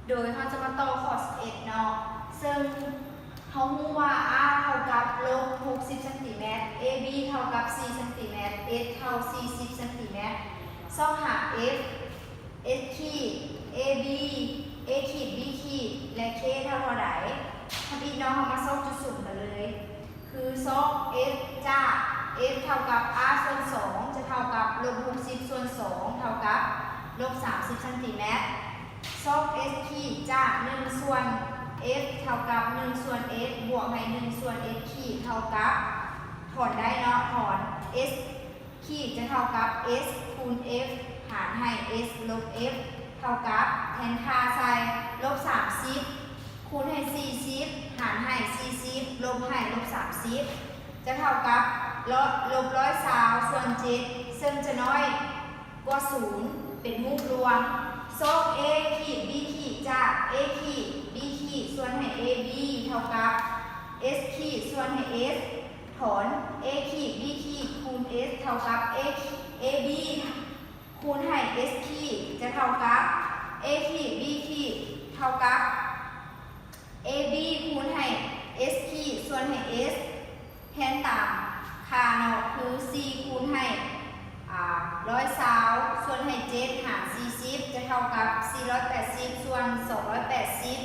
ໂດຍເຮົາຈະມາຕໍ່ຂໍ້ສິບເອັດເນາະ ເຊິ່ງເຮົາຮູ້ວ່າ R ເທົ່າກັບລົບຫົກສິບຊັງຕີແມັດ, AB ເທົ່າກັບສີ່ຊັງຕີແມັດ, H ເທົ່າສີ່ສິບຊັງຕີແມັດ. ຊອກຫາ F, H ຂີດ, AB, A ຂີດ, B ຂີດ ແລະ K ເທົ່າເທົ່າໃດ. ທຳອິດເນາະ ເຮົາມາຊອກຈຸດສຸມກັນເລີຍ. ຄືຊອກ F ຈາກ F ເທົ່າກັບ R ສ່ວນສອງ ຈະເທົ່າກັບລົບຫົກສິບສ່ວນສອງ ເທົ່າກັບລົບສາມສິບຊັງຕີແມັດ. ຊອກ H ຂີດຈາກໜຶ່ງສ່ວນ F ເທົ່າກັບໜຶ່ງສ່ວນ F ບວກໃຫ້ໜຶ່ງສ່ວນ H ຂີດ ເທົ່າກັບ ຖອນໄດ້ເນາະ ຖອນ H ຂີດຈະເທົ່າກັບ H ຄູນ F ຫານໃຫ້ H ລົບ F ເທົ່າກັບ ແທນຄ່າໃສ່ລົບສາມສິບ ຄູນໃຫ້ສີ່ສິບ ຫານໃຫ້ສີ່ສິບ ລົບໃຫ້ລົບສາມສິບ ຈະເທົ່າກັບ ລົບຮ້ອຍຊາວສ່ວນເຈັດ ເຊິ່ງຈະນ້ອຍກວ່າສູນ ເປັນຮູບລວງ. ຊອກ A ຂີດ B ຂີດຈາກ A ຂີດ B ຂີດ ສ່ວນໃຫ້ AB ເທົ່າກັບ H ຂີດ ສ່ວນໃຫ້ H ຖອນ A ຂີດ B ຂີດ ຄູນ H ເທົ່າກັບ A ຂີດ AB ຄູນໃຫ້ H ຂີດ ຈະເທົ່າກັບ A ຂີດ B ຂີດ ເທົ່າກັບ AB ຄູນໃຫ້ H ຂີດ ສ່ວນໃຫ້ H ແທນຕາມຄ່າເນາະ ຄືສີ່ຄູນໃຫ້ ອາ ຮ້ອຍຊາວ ສ່ວນໃຫ້ເຈັດ ຫານສີ່ສິບ ຈະເທົ່າກັບສີ່ຮ້ອຍແປດສິບ ສ່ວນສອງຮ້ອຍແປດສິບ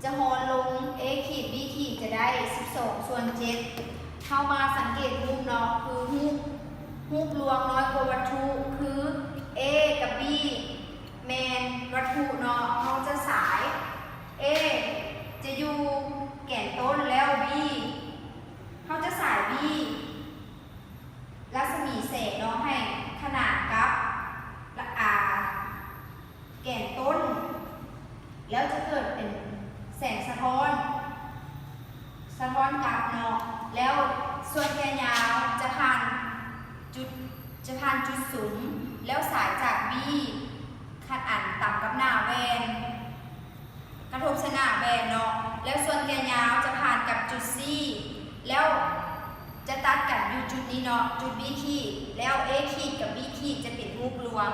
ຈະຮອນລົງ A ຂີດ B ຂີດ ຈະໄດ້ສິບສອງສ່ວນເຈັດ. ເຮົາມາສັງເກດຮູບເນາະ ຄືຮູບ ຮູບລວງນ້ອຍກວ່າວັດຖຸ ຄື A ກັບ B ແມ່ນວັດຖຸເນາະ ເຮົາຈະສາຍ A ຈະຢູ່ແກນຕົ້ນ ແລ້ວ B ເຮົາຈະສາຍ B ລັດສະໝີແສງເນາະ ໃຫ້ຂະໜານກັບ ອາ ແກນຕົ້ນ ແລ້ວຈະເກີດເປັນແສງສະທ້ອນ ສະທ້ອນກັບເນາະ ແລ້ວສ່ວນແກ່ຍາວຈະຜ່ານຈຸດ ຈະຜ່ານຈຸດສຸມ ແລ້ວສາຍຈາກ B ຄັນອັນຕຳກັບໜ້າແວ່ນ ກະທົບໃສ່ໜ້າແວ່ນເນາະ ແລ້ວສ່ວນແກ່ຍາວຈະຜ່ານກັບຈຸດ C ແລ້ວຈະຕັດກັນຢູ່ຈຸດນີ້ເນາະ ຈຸດ B ຂີດ ແລ້ວ A ຂີດ ກັບ B ຂີດ ຈະເປັນຮູບລວງ.